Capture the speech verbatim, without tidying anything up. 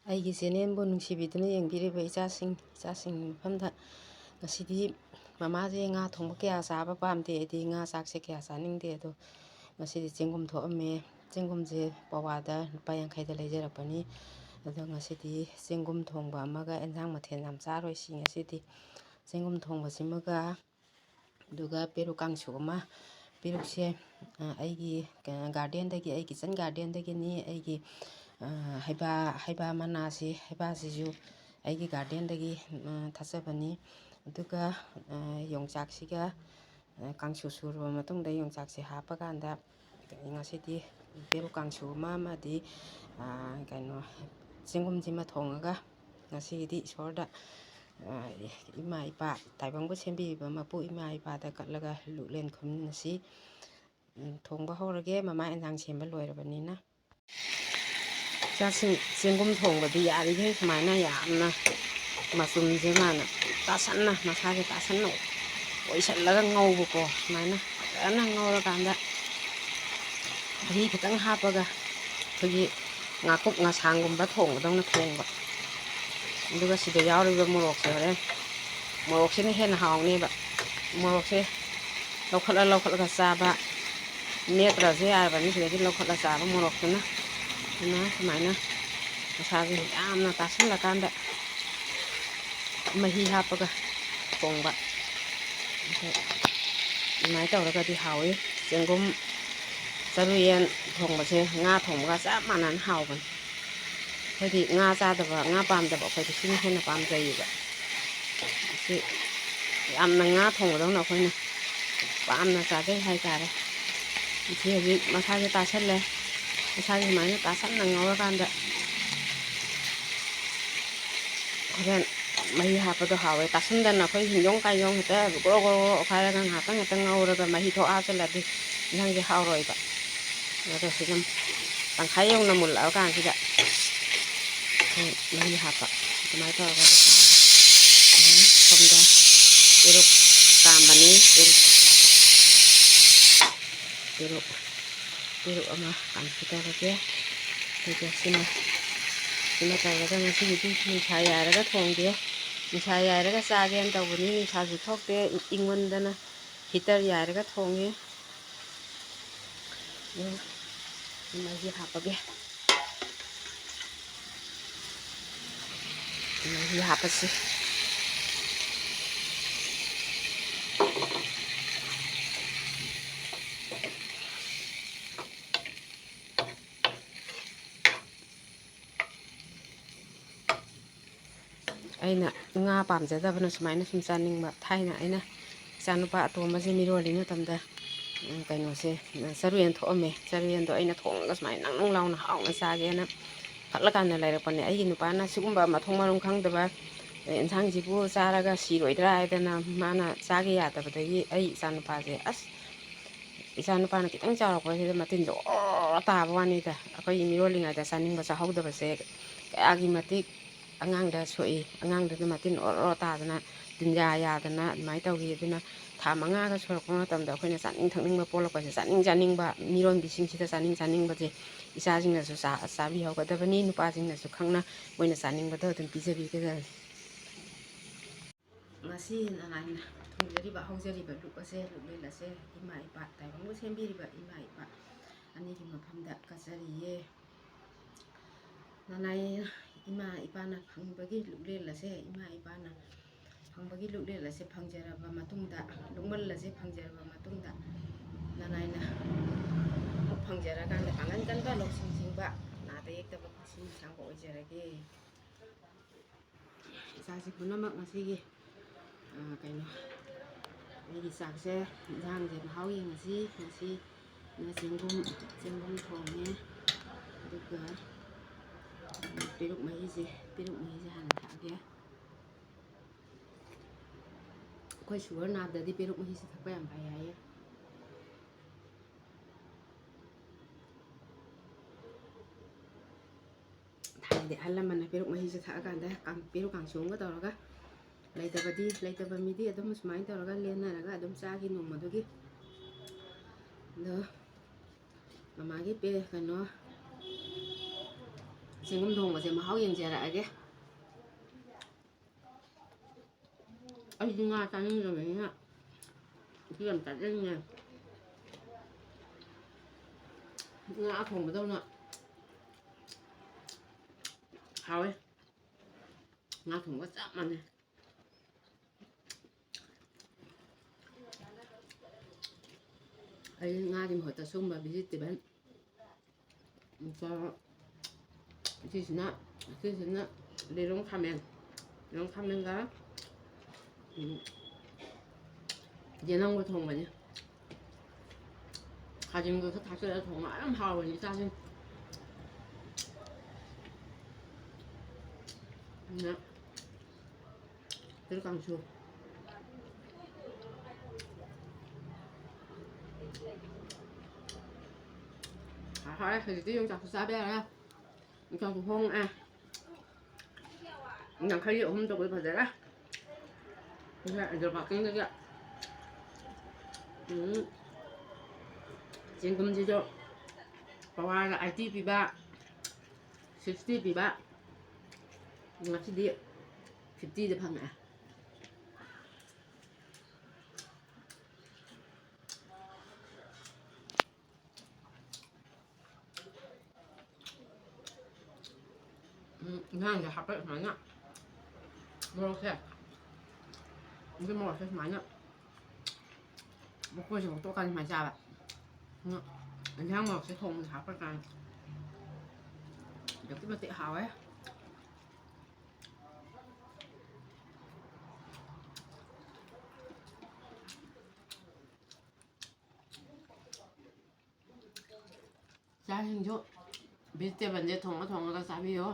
ꯑꯩꯒꯤ ꯆꯦꯅꯦꯜꯕꯨ ꯅꯨꯡꯁꯤꯕꯤꯗꯨꯅ ꯌꯦꯡꯕꯤꯔꯤꯕ ꯏꯆꯥꯁꯤꯡ, ꯏꯆꯥꯁꯤꯡꯒꯤ ꯃꯐꯝꯗ ꯉꯁꯤꯗꯤ ꯃꯃꯥꯁꯦ ꯉꯥ ꯊꯣꯡꯕ ꯀꯌꯥ ꯆꯥꯕ ꯄꯥꯝꯗꯦ, ꯑꯩꯗꯤ ꯉꯥ ꯆꯥꯛꯁꯦ ꯀꯌꯥ ꯆꯥꯅꯤꯡꯗꯦ꯫ ꯑꯗꯣ ꯉꯁꯤꯗꯤ ꯆꯦꯡꯒꯨꯝ ꯊꯣꯛꯑꯝꯃꯦ꯫ ꯆꯦꯡꯒꯨꯝꯁꯦ ꯄꯋꯥꯗ ꯂꯨꯄꯥ ꯌꯥꯡꯈꯩꯗ ꯂꯩꯖꯔꯛꯄꯅꯤ꯫ ꯑꯗꯣ ꯉꯁꯤꯗꯤ ꯆꯦꯡꯒꯨꯝ ꯊꯣꯡꯕ ꯑꯃꯒ, ꯑꯦꯟꯁꯥꯡ ꯃꯊꯦꯜ ꯌꯥꯝ ꯆꯥꯔꯣꯏꯁꯤ ꯉꯁꯤꯗꯤ꯫ ꯆꯦꯡꯒꯨꯝ ꯊꯣꯡꯕꯁꯤꯃꯒ, ꯑꯗꯨꯒ ꯄꯦꯔꯨꯛ ꯀꯥꯡꯁꯨ ꯑꯃ꯫ ꯄꯦꯔꯨꯛꯁꯦ, ꯑ, ꯑꯩꯒꯤ, ꯀ-, ꯒꯥꯔꯗꯦꯟꯗꯒꯤ, ꯑꯩ ꯀꯤꯠꯆꯟ ꯒꯥꯔꯗꯦꯟꯗꯒꯤꯅꯤ꯫ ꯑꯩꯒꯤ, ꯑ, ꯍꯩꯕꯥ, ꯍꯩꯕꯥ ꯃꯅꯥꯁꯤ, ꯍꯩꯕꯥꯁꯤꯁꯨ ꯑꯩꯒꯤ ꯒꯥꯔꯗꯦꯟꯗꯒꯤ, ꯑ, ꯊꯥꯖꯕꯅꯤ꯫ ꯑꯗꯨꯒ, ꯑ, ꯌꯣꯡꯆꯥꯛꯁꯤꯒ, ꯑ, ꯀꯥꯡꯁꯨ ꯁꯨꯔꯕ ꯃꯇꯨꯡꯗ ꯌꯣꯡꯆꯥꯛꯁꯦ ꯍꯥꯞꯄꯀꯥꯟꯗ, ꯉꯁꯤꯗꯤ ꯄꯦꯔꯨꯛ ꯀꯥꯡꯁꯨ ꯑꯃ ꯑꯃꯗꯤ, ꯑ, ꯀꯩꯅꯣ, ꯆꯦꯡꯒꯨꯝꯁꯤꯃ ꯊꯣꯡꯉꯒ ꯉꯁꯤꯒꯤꯗꯤ ꯏꯁꯣꯔꯗ, ꯑ, ꯏꯃꯥ ꯏꯄꯥ, ꯇꯥꯏꯕꯪꯕꯨ ꯁꯦꯝꯕꯤꯔꯤꯕ ꯃꯄꯨ ꯏꯃꯥ ꯏꯄꯥꯗ ꯀꯠꯂꯒ ꯂꯨꯛꯂꯦꯟ ꯈꯨꯔꯨꯝꯃꯤꯟꯅꯁꯤ꯫ ꯎꯝ, ꯊꯣꯡꯕ ꯍꯧꯔꯒꯦ, ꯃꯃꯥ ꯑꯦꯟꯁꯥꯡ ꯁꯦꯝꯕ ꯂꯣꯏꯔꯕꯅꯤꯅ꯫ ꯏꯆꯥꯁꯤꯡ, ꯆꯦꯡꯒꯨꯝ ꯊꯣꯡꯕꯗꯤ ꯌꯥꯔꯤꯈꯩ ꯁꯨꯃꯥꯏꯅ ꯌꯥꯝꯅ ꯃꯆꯨꯝꯁꯦ ꯃꯥꯅ ꯇꯥꯁꯟꯅ, ꯃꯁꯥꯁꯦ ꯇꯥꯁꯟꯅ ꯑꯣꯏꯁꯜꯂꯒ ꯉꯧꯕꯀꯣ꯫ ꯁꯨꯃꯥꯏꯅ ꯐꯖꯅ ꯉꯧꯔꯀꯥꯟꯗ ꯃꯍꯤ ꯈꯤꯇꯪ ꯍꯥꯞꯄꯒ ꯑꯩꯈꯣꯏꯒꯤ ꯉꯥꯀꯨꯞ ꯉꯥꯁꯥꯡꯒꯨꯝꯕ ꯊꯣꯡꯕꯗꯧꯅ ꯊꯣꯡꯕ꯫ ꯑꯗꯨꯒ ꯁꯤꯗ ꯌꯥꯎꯔꯤꯕ ꯃꯣꯔꯣꯛꯁꯦ ꯍꯣꯔꯦꯟ, ꯃꯣꯔꯣꯛꯁꯤꯅ ꯍꯦꯟꯅ ꯍꯥꯎꯅꯦꯕ꯫ ꯃꯣꯔꯣꯛꯁꯦ ꯂꯧꯈꯠꯂ ꯂꯧꯈꯠꯂꯒ ꯆꯥꯕ, ꯃꯦꯠꯇ꯭ꯔꯁꯨ ꯌꯥꯔꯕꯅꯤ ꯁꯤꯗꯒꯤ ꯂꯧꯈꯠꯂ ꯆꯥꯕ ꯃꯣꯔꯣꯛꯇꯨꯅ꯫ ꯑꯗꯨꯅ ꯁꯨꯃꯥꯏꯅ ꯃꯁꯥꯁꯦ ꯌꯥꯝꯅ ꯇꯥꯁꯜꯂꯀꯥꯟꯗ ꯃꯍꯤ ꯍꯥꯞꯄꯒ ꯊꯣꯡꯕ꯫ ꯑꯗꯨꯃꯥꯏꯅ ꯇꯧꯔꯒꯗꯤ ꯍꯥꯎꯏ꯫ ꯆꯦꯡꯒꯨꯝ ꯆꯔꯨꯌꯦꯟ ꯊꯣꯡꯕꯁꯦ ꯉꯥ ꯊꯣꯡꯕꯒ ꯆꯞ ꯃꯥꯟꯅꯅ ꯍꯥꯎꯕꯅꯤ꯫ ꯑꯩꯈꯣꯏꯗꯤ ꯉꯥ ꯆꯥꯗꯕ, ꯉꯥ ꯄꯥꯝꯗꯕ ꯑꯩꯈꯣꯏꯗꯤ ꯁꯤꯅ ꯍꯦꯟꯅ ꯄꯥꯝꯖꯩꯌꯦꯕ꯫ ꯁꯤ ꯌꯥꯝꯅ ꯉꯥ ꯊꯣꯡꯕꯗꯧꯅ ꯑꯩꯈꯣꯏꯅ ꯄꯥꯝꯅ ꯆꯥꯖꯩ ꯍꯥꯏꯇꯥꯔꯦ꯫ ꯁꯤ ꯍꯧꯖꯤꯛ ꯃꯁꯥꯁꯦ ꯇꯥꯁꯜꯂꯦ꯫ ꯃꯁꯥꯁꯦ ꯁꯨꯃꯥꯏꯅ ꯇꯥꯁꯟꯅ ꯉꯧꯔꯀꯥꯟꯗ ꯍꯣꯔꯦꯟ ꯃꯍꯤ ꯍꯥꯞꯄꯗꯣ ꯍꯥꯎꯋꯦ꯫ ꯇꯥꯁꯟꯗꯅ ꯑꯩꯈꯣꯏ ꯍꯤꯡꯗꯣꯡ ꯀꯥꯏꯗꯣꯡ ꯍꯦꯛꯇ ꯒ꯭ꯔꯣ ꯒ꯭ꯔꯣ ꯒ꯭ꯔꯣ ꯑꯣꯠꯈꯥꯏꯔꯒ ꯉꯥꯏꯍꯥꯛꯇꯪ ꯍꯦꯛꯇ ꯉꯧꯔꯒ ꯃꯍꯤ ꯊꯣꯛ ꯍꯥꯞꯆꯜꯂꯗꯤ ꯏꯟꯁꯥꯡꯁꯦ ꯍꯥꯎꯔꯣꯏꯕ꯫ ꯑꯗꯣ ꯁꯤ ꯑꯗꯨꯝ ꯇꯪꯈꯥꯏ ꯌꯧꯅ ꯃꯨꯜꯂꯛꯑ ꯀꯥꯟꯁꯤꯗ ꯑꯩꯈꯣꯏ ꯃꯍꯤ ꯍꯥꯞꯄ꯫ ꯑꯗꯨꯃꯥꯏꯅ ꯇꯧꯔꯒ ꯁꯣꯝꯗ ꯄꯦꯔꯨꯛ ꯀꯥꯝꯕꯅꯤ꯫ ꯄꯦꯔꯨꯛ, ꯄꯦꯔꯨꯛ, ꯄꯦꯔꯨꯛ ꯑꯃ ꯀꯥꯝꯒꯦ ꯇꯧꯔꯒꯦ꯫ ꯑꯗꯨꯒ ꯁꯤꯅ ꯁꯤꯃ ꯇꯧꯔꯒ ꯉꯁꯤꯒꯤꯗꯤ ꯅꯨꯡꯁꯥ ꯌꯥꯏꯔꯒ ꯊꯣꯡꯒꯦ꯫ ꯅꯨꯡꯁꯥ ꯌꯥꯏꯔꯒ ꯆꯥꯒꯦꯅ ꯇꯧꯕꯅꯤ, ꯅꯨꯡꯁꯥꯁꯨ ꯊꯣꯛꯇꯦ, ꯏꯪꯃꯟꯗꯅ heater ꯌꯥꯏꯔꯒ ꯊꯣꯡꯉꯦ꯫ ꯎꯝ, ꯃꯍꯤ ꯍꯥꯞꯄꯒꯦ꯫ ꯃꯍꯤ ꯍꯥꯞꯄꯁꯤ꯫ ꯑꯩꯅ ꯉꯥ ꯄꯥꯝꯖꯗꯕꯅ ꯁꯨꯃꯥꯏꯅ ꯁꯨꯝ ꯆꯥꯅꯤꯡꯕ꯫ ꯊꯥꯏꯅ ꯑꯩꯅ ꯏꯆꯥꯅꯨꯄꯥ ꯑꯇꯣꯝꯕꯁꯦ ꯃꯤꯔꯣꯜꯂꯤ ꯃꯇꯝꯗ, ꯎꯝ, ꯀꯩꯅꯣꯁꯦ, ꯆꯔꯨꯌꯦꯟ ꯊꯣꯛꯑꯝꯃꯦ꯫ ꯆꯔꯨꯌꯦꯟꯗꯣ ꯑꯩꯅ ꯊꯣꯡꯉꯒ ꯁꯨꯃꯥꯏꯅ ꯅꯪ ꯅꯪ ꯂꯥꯎꯅ ꯍꯥꯎꯅ ꯆꯥꯒꯦꯅ ꯈꯠꯂꯀꯥꯟꯗ ꯂꯩꯔꯛꯄꯅꯦ꯫ ꯑꯩꯒꯤ ꯅꯨꯄꯥꯅ ꯁꯤꯒꯨꯝꯕ ꯃꯊꯣꯡ ꯃꯔꯝ ꯈꯪꯗꯕ, ꯑꯦ, ꯏꯟꯁꯥꯡꯁꯤꯕꯨ ꯆꯥꯔꯒ ꯁꯤꯔꯣꯏꯗ꯭ꯔꯥ ꯍꯥꯏꯗꯅ ꯃꯥꯅ ꯆꯥꯒꯦ ꯌꯥꯗꯕꯗꯒꯤ ꯑꯩ ꯏꯆꯥꯅꯨꯄꯥꯁꯦ, ꯑꯁ, ꯏꯆꯥꯅꯨꯄꯥꯅ ꯈꯤꯇꯪ ꯆꯥꯎꯔꯛꯄꯁꯤꯗ ꯃꯇꯤꯟꯁꯦ ꯑꯣꯔꯣ ꯇꯥꯕ ꯋꯥꯅꯤꯗ꯫ ꯑꯩꯈꯣꯏꯒꯤ ꯃꯤꯔꯣꯜꯂꯤꯉꯩꯗ ꯆꯥꯅꯤꯡꯕ ꯆꯥꯍꯧꯗꯕꯁꯦ ꯀꯌꯥꯒꯤ ꯃꯇꯤꯛ ꯑꯉꯥꯡꯗ ꯁꯣꯛꯏ꯫ ꯑꯉꯥꯡꯗꯨꯗ ꯃꯇꯤꯟ ꯑꯣꯔꯣ ꯇꯥꯗꯅ, ꯇꯤꯟꯖꯥ ꯌꯥꯗꯅ ꯑꯗꯨꯃꯥꯏꯅ ꯇꯧꯈꯤ꯫ ꯑꯗꯨꯅ ꯊꯥ ꯃꯉꯥꯒ ꯁꯨꯔꯛꯄ ꯃꯇꯝꯗ ꯑꯩꯈꯣꯏꯅ ꯆꯥꯅꯤꯡ ꯊꯛꯅꯤꯡꯕ ꯄꯣꯛꯂꯛꯄꯁꯦ, ꯆꯥꯅꯤꯡ ꯆꯥꯅꯤꯡꯕ, ꯃꯤꯔꯣꯟꯕꯤꯁꯤꯡꯁꯤꯗ ꯆꯥꯅꯤꯡ ꯆꯥꯅꯤꯡꯕꯁꯦ ꯏꯆꯥꯁꯤꯡꯅꯁꯨ ꯆꯥ-, ꯆꯥꯕꯤꯍꯧꯒꯗꯕꯅꯤ꯫ ꯅꯨꯄꯥꯁꯤꯡꯅꯁꯨ ꯈꯪꯅ ꯃꯣꯏꯅ ꯆꯥꯅꯤꯡꯕꯗꯣ ꯑꯗꯨꯝ ꯄꯤꯖꯕꯤꯒꯗꯕꯅꯤ꯫ ꯉꯁꯤ ꯅꯅꯥꯏꯅ ꯊꯣꯡꯖꯔꯤꯕ, ꯍꯧꯖꯔꯤꯕ ꯂꯨꯞ ꯑꯁꯦ, ꯂꯨꯞꯂꯦꯟ ꯑꯁꯦ ꯏꯃꯥ ꯏꯄꯥ, ꯇꯥꯏꯕꯪꯕꯨ ꯁꯦꯝꯕꯤꯔꯤꯕ ꯏꯃꯥ ꯏꯄꯥ ꯑꯅꯤꯒꯤ ꯃꯐꯝꯗ ꯀꯠꯆꯔꯤꯌꯦ꯫ ꯅꯅꯥꯏ ꯏꯃꯥ ꯏꯄꯥꯅ ꯐꯪꯕꯒꯤ ꯂꯨꯞꯂꯦꯟ ꯑꯁꯦ, ꯏꯃꯥ ꯏꯄꯥꯅ ꯐꯪꯕꯒꯤ ꯂꯨꯞꯂꯦꯟ ꯑꯁꯦ ꯐꯪꯖꯔꯕ ꯃꯇꯨꯡꯗ, ꯂꯨꯞꯃꯜ ꯑꯁꯦ ꯐꯪꯖꯔꯕ ꯃꯇꯨꯡꯗ, ꯅꯅꯥꯏꯅ ꯑꯃꯨꯛ ꯐꯪꯖꯔꯀꯥꯟꯗ ꯄꯥꯡꯒꯜ ꯀꯟꯕ, ꯂꯧꯁꯤꯡ ꯁꯤꯡꯕ, ꯅꯥꯗ ꯌꯦꯛꯇꯕ ꯄꯨꯟꯁꯤ ꯅꯨꯡꯁꯥꯡꯕ ꯑꯣꯏꯖꯔꯒꯦ꯫ ꯏꯆꯥꯁꯤ ꯄꯨꯝꯅꯃꯛ ꯉꯁꯤꯒꯤ, ꯑ, ꯀꯩꯅꯣ, ꯑꯩꯒꯤ ꯆꯥꯛꯁꯦ, ꯏꯟꯖꯥꯡꯁꯦ ꯃꯍꯥꯎ ꯌꯦꯡꯉꯁꯤ꯫ ꯉꯁꯤꯅ ꯆꯦꯡꯒꯨꯝ, ꯆꯦꯡꯒꯨꯝ ꯊꯣꯡꯉꯦ꯫ ꯑꯗꯨꯒ ꯄꯦꯔꯨꯛ ꯃꯍꯤꯁꯦ, ꯄꯦꯔꯨꯛ ꯃꯍꯤꯁꯦ ꯍꯥꯟꯅ ꯊꯛꯑꯒꯦ꯫ ꯑꯩꯈꯣꯏ sugar ꯅꯥꯕꯗꯗꯤ ꯄꯦꯔꯨꯛ ꯃꯍꯤꯁꯦ ꯊꯛꯄ ꯌꯥꯝ ꯐꯩ ꯍꯥꯏꯌꯦ꯫ ꯊꯥꯏꯅꯗꯤ ꯑꯍꯜ ꯂꯃꯟꯅ ꯄꯦꯔꯨꯛ ꯃꯍꯤꯁꯦ ꯊꯛꯑꯀꯥꯟꯗ ꯀꯥꯡ-, ꯄꯦꯔꯨꯛ ꯀꯥꯡꯁꯨ ꯑꯃꯒ ꯇꯧꯔꯒ, ꯂꯩꯇꯕꯗꯤ, ꯂꯩꯇꯕ ꯃꯤꯗꯤ ꯑꯗꯨꯝ ꯁꯨꯃꯥꯏꯅ ꯇꯧꯔꯒ ꯂꯦꯟꯅꯔꯒ ꯑꯗꯨꯝ ꯆꯥꯈꯤ ꯅꯣꯡꯃꯗꯨꯒꯤ꯫ ꯑꯗꯣ ꯃꯃꯥꯒꯤ ꯄꯦ-, ꯀꯩꯅꯣ, ꯆꯦꯡꯒꯨꯝ ꯊꯣꯡꯕꯁꯦ ꯃꯍꯥꯎ ꯌꯦꯡꯖꯔꯛꯑꯒꯦ꯫ ꯑꯩꯗꯤ ꯉꯥ ꯆꯥꯅꯤꯡꯗꯕꯅꯤꯅ ꯁꯤ ꯌꯥꯝ ꯆꯥꯖꯅꯤꯡꯉꯦ꯫ ꯉꯥ ꯊꯣꯡꯕꯗꯧꯅ ꯍꯥꯎꯋꯦ꯫ ꯉꯥ ꯊꯣꯡꯕ ꯆꯞ ꯃꯥꯟꯅꯩ꯫ ꯑꯩ ꯉꯥꯒꯤ ꯃꯍꯨꯠꯇ ꯁꯨꯝꯕ vegetable, ꯁꯤꯁꯤꯅ, ꯁꯤꯁꯤꯅ ꯌꯦꯔꯨꯝ ꯈꯥꯃꯦꯟ, ꯌꯦꯔꯨꯝ ꯈꯥꯃꯦꯟꯒ, ꯎꯝ, ꯌꯦꯅꯝꯒ ꯊꯣꯡꯕꯅꯤ꯫ ꯈꯥꯖꯤꯡꯗꯨꯁꯨ ꯊꯥꯛꯆꯜꯂ ꯊꯣꯡꯕ ꯌꯥꯝ ꯍꯥꯎꯕꯅꯤ ꯆꯥꯁꯤꯡ꯫ ꯑꯗꯨꯅ ꯁꯤꯗ ꯀꯥꯡꯁꯨ꯫ ꯍꯣꯏ, ꯍꯧꯖꯤꯛꯇꯤ ꯌꯣꯡꯆꯥꯛꯁꯨ ꯆꯥꯕ ꯌꯥꯔꯦ꯫ ꯌꯣꯡꯆꯥꯛꯁꯨ ꯍꯣꯡꯉꯛꯑꯦ꯫ ꯌꯥꯡꯈꯩꯒꯤ ꯑꯍꯨꯝ ꯇꯧꯕꯗꯤ ꯐꯖꯔꯦ꯫ ꯁꯤꯗ ꯑꯟꯗ꯭ꯔꯣ ꯄꯥꯔꯀꯤꯡꯗꯒꯤ꯫ ꯎꯝ꯫ ꯆꯦꯡꯒꯨꯝꯁꯤꯁꯨ ꯄꯋꯥꯒ eighty ꯄꯤꯕ, sixty ꯄꯤꯕ꯫ ꯉꯁꯤꯗꯤ fiftyꯗ ꯐꯪꯉꯛꯑꯦ꯫ ꯎꯝ, ꯏꯟꯖꯥꯡꯁꯦ ꯍꯥꯞꯄ ꯁꯨꯃꯥꯏꯅ ꯃꯣꯔꯣꯛꯁꯦ, ꯑꯗꯨ ꯃꯣꯔꯣꯛꯁꯦ ꯁꯨꯃꯥꯏꯅ ꯃꯀꯣꯏꯁꯦ ꯈꯣꯛꯇꯣꯛꯑꯀꯥꯟꯗ ꯁꯨꯃꯥꯏꯅ ꯆꯥꯕ꯫ ꯎꯝ, ꯏꯟꯖꯥꯡ ꯃꯣꯔꯣꯛꯁꯦ ꯊꯣꯡꯕꯗ ꯍꯥꯞꯄꯀꯥꯟꯗ ꯑꯗꯨꯛꯀꯤ ꯃꯇꯤꯛ ꯍꯥꯎꯋꯦ꯫ ꯆꯥꯛꯁꯤꯡꯁꯨ vegetableꯁꯦ ꯊꯣꯡꯉ ꯊꯣꯡꯉꯒ ꯆꯥꯕꯤꯌꯣ꯫